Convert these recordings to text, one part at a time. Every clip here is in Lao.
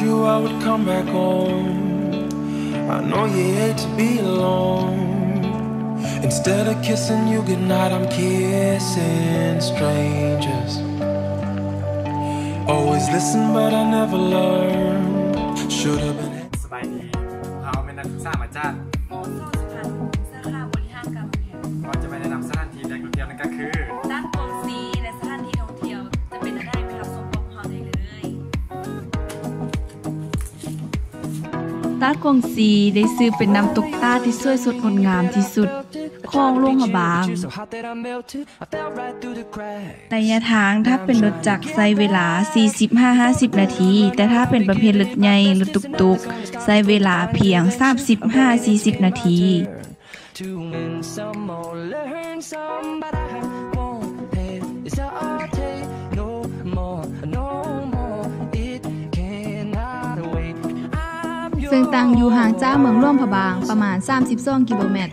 You, I would come back home. I know you hate to be alone. Instead of kissing you goodnight, I'm kissing strangers. Always listen, but I never learn. Should have been. ສະບາຍດີ ພວກເຮົາແມ່ນນັກສຶກສາມາຈາກ ມ.ສ ສຸພານຸ ສາຂາບໍລິຫານການທ່ອງທ່ຽວ. ເຮົາຈະມາແນະນຳສະຖານທີ່ແຫຼ່ງທ່ອງທ່ຽວນັ້ນກໍຄື ຕາດກວາງຊີ ແລະ ສະຖານທີ່ທ່ອງທ່ຽວຈະເປັນແນວໃດ ໄປຮັບຊົມພ້ອມເຮົາໄດ້ເລີຍ. ຕາດກວາງຊີ ໄດ້ຊື່ເປັນນ້ຳຕົກຕາດທີ່ສວຍສົດງົດງາມທີ່ສຸດຂອງຫຼວງພະບາງ. ໄລຍະທາງຖ້າເປັນລົດຈັກໃຊ້ເວລາສີ່ສິບຫາຫ້າສິບນາທີ, ແຕ່ຖ້າເປັນປະເພດລົດໃຫຍ່, ລົດຕຸກໆ ໃຊ້ເວລາພຽງສາມສິບຫາສີ່ສິບນາທີ. ເຊິ່ງຕັ້ງຢູ່ຫ່າງຈາກເມືອງຫຼວງພະບາງປະມານສາມສິບສອງກິໂລແມັດ.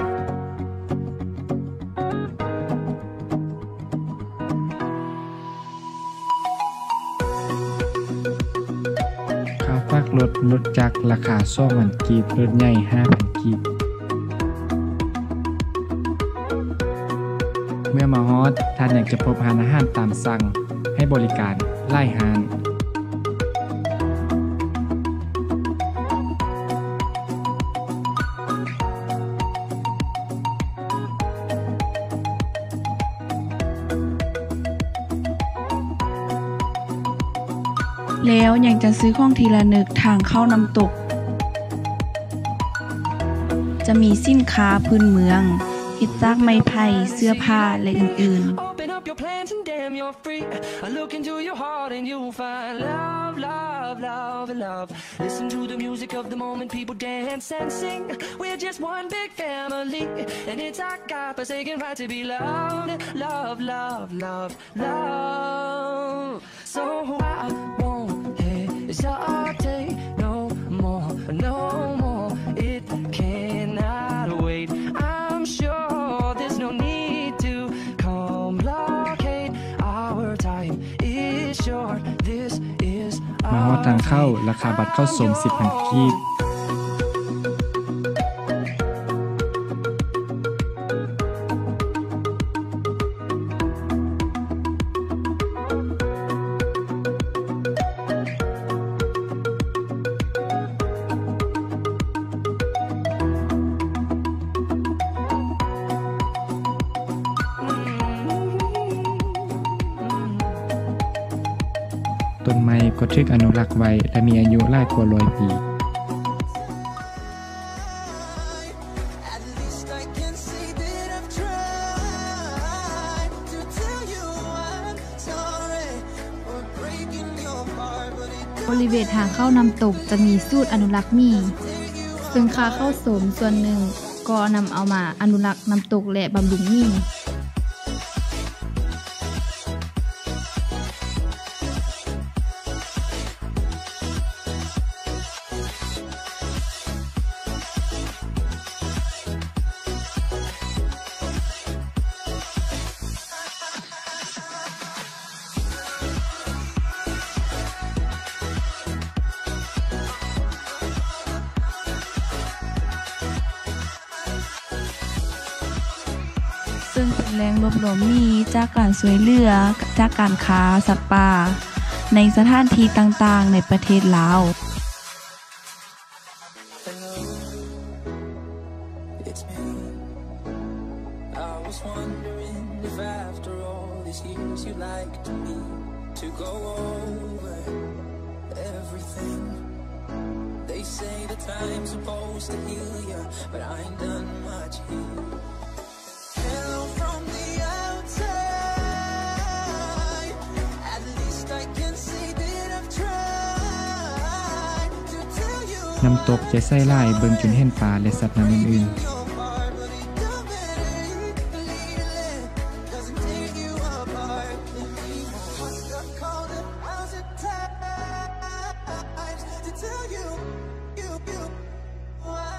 ຄ່າຝາກລົດ, ລົດຈັກລາຄາສອງພັນກີບ, ລົດໃຫຍ່ຫ້າພັນກີບ. ເມື່ອມາຮອດ, ທ່ານຍັງຈະພົບຮ້ານອາຫານຕາມສັ່ງໃຫ້ບໍລິການຫຼາຍຮ້ານ. ແລ້ວຍັງຈະຊື້ຂອງທີ່ລະນຶກທາງເຂົ້ານ້ຳຕົກ. ຈະມີສິນຄ້າພື້ນເມືອງ ເຮັດຈາກໄມ້ໄຜ່, ເສື້ອຜ້າ ແລະ ອື່ນໆ. Open up your plans and damn, you're free. I look into your heart and you'll find love, love, love, love. Listen to the music of the moment, people dance and sing. We're just one big family, and it's our God-forsaken right to be loved. Love, love, love, love. So I won't hesitate no more, no more. It cannot wait. I'm sure there's no need to complicate. Our time is short. This is ມາຮອດທາງເຂົ້າ, ລາຄາບັດເຂົ້າຊົມສິບພັນກີບ. ຕົ້ນໄມ້ກໍຖືກອະນຸລັກໄວ້ ແລະ ມີອາຍຸຫຼາຍກວ່າຮ້ອຍປີ. ບໍລິເວນທາງເຂົ້ານ້ຳຕົກຈະມີສູນອະນຸລັກໝີ່, ເຊິ່ງຄ່າເຂົ້າຊົມສ່ວນໜຶ່ງກໍນຳເອົາມາອະນຸລັກນ້ຳຕົກ ແລະ ບຳລຸງໝີ່. ເຊິ່ງເປັນແຫຼ່ງລວບລວມໝີ່ຈາກການຊ່ວຍເຫຼືອຈາກການຄ້າສັດປ່າໃນສະຖານທີ່ຕ່າງໆໃນປະເທດລາວ. Hello, it's me. I was wondering if after all these years you'd like me to go over everything. They say that time's supposed to heal ya, but I ain't done much healing. Hello from the outside. At least I can say that I've tried to tell you. ນ້ຳຕົກໃຈໃສຫຼາຍ, ເບິ່ງຈົນເຫັນປາ ແລະ ສັດນ້ຳອື່ນໆ. Your heart, but it don't matter if you leave it. Doesn't tear you apart. What's the colder, how's it time to tell you, you, you, why?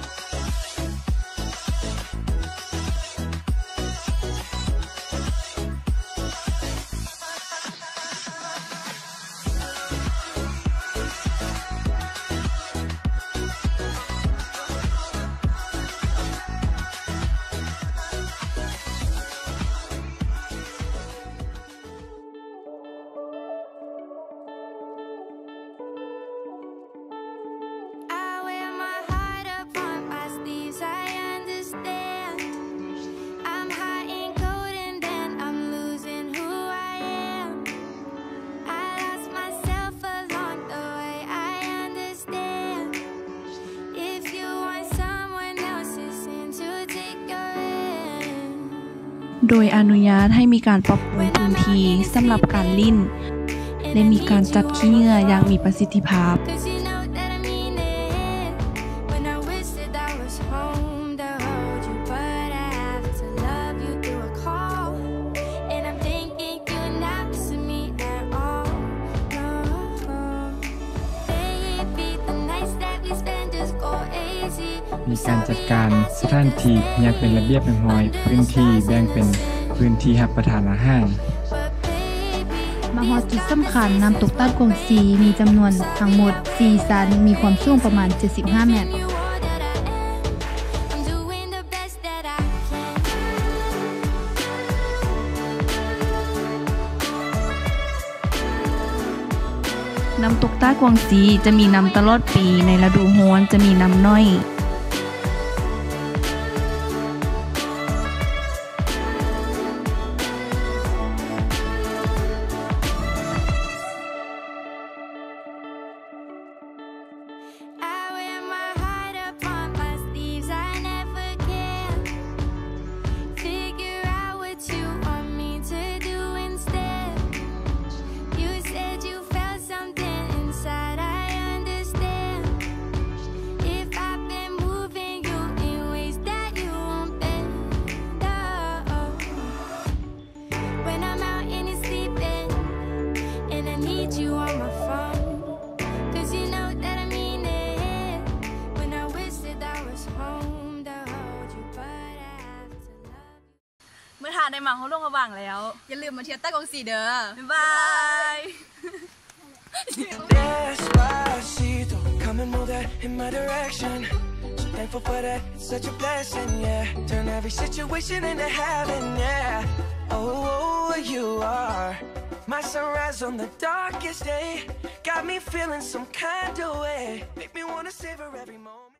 ເ ໂດຍອະນຸຍາດໃຫ້ມີການປັບປຸງພື້ນທີ່ສຳລັບການຫຼິ້ນ ແລະ ມີການຈັດຂີ້ເຫຍື້ອຢ່າງມີປະສິດທິພາບ. Baby, the nights that we spend just go easy. ມີການຈັດການສະຖານທີ່ຢ່າງເປັນລະບຽບຮຽບຮ້ອຍ, ພື້ນທີ່ແບ່ງເປັນພື້ນທີ່ຮັບປະທານອາຫານ. ມາຮອດຈຸດສຳຄັນ, ນ້ຳຕົກຕາດກວາງຊີ ມີຈຳນວນທັງໝົດສີ່ຊັ້ນ, ມີຄວາມສູງປະມານເຈັດສິບຫ້າແມັດ. I'm doing the best that I can. ນ້ຳຕົກຕາດກວາງຊີຈະມີນ້ຳຕະຫຼອດປີ, ໃນລະດູຮ້ອນຈະມີນ້ຳໜ້ອຍ. I wear my heart up on my sleeves, I never care. Figure out what you want me to do instead. You said you felt something inside, I understand. If I've been moving you in ways that you won't bend, oh. When I'm out and it's sleeping, and I need you on my phone, 'cause you know that I mean it. When I wish that I was home to hold you, but I have to love you. ເມື່ອທ່ານໄດ້ມາຮອດຫຼວງພະບາງແລ້ວ, ຢ່າລືມມາທ່ຽວຕາດກວາງຊີເດີ້. ບາຍບາຍ. Despacito, come and move that in my direction. So thankful for that, it's such a blessing, yeah. Turn every situation into heaven, yeah. Oh, you are my sunrise on the darkest day. Got me feeling some kind of way. Make me wanna savor every moment.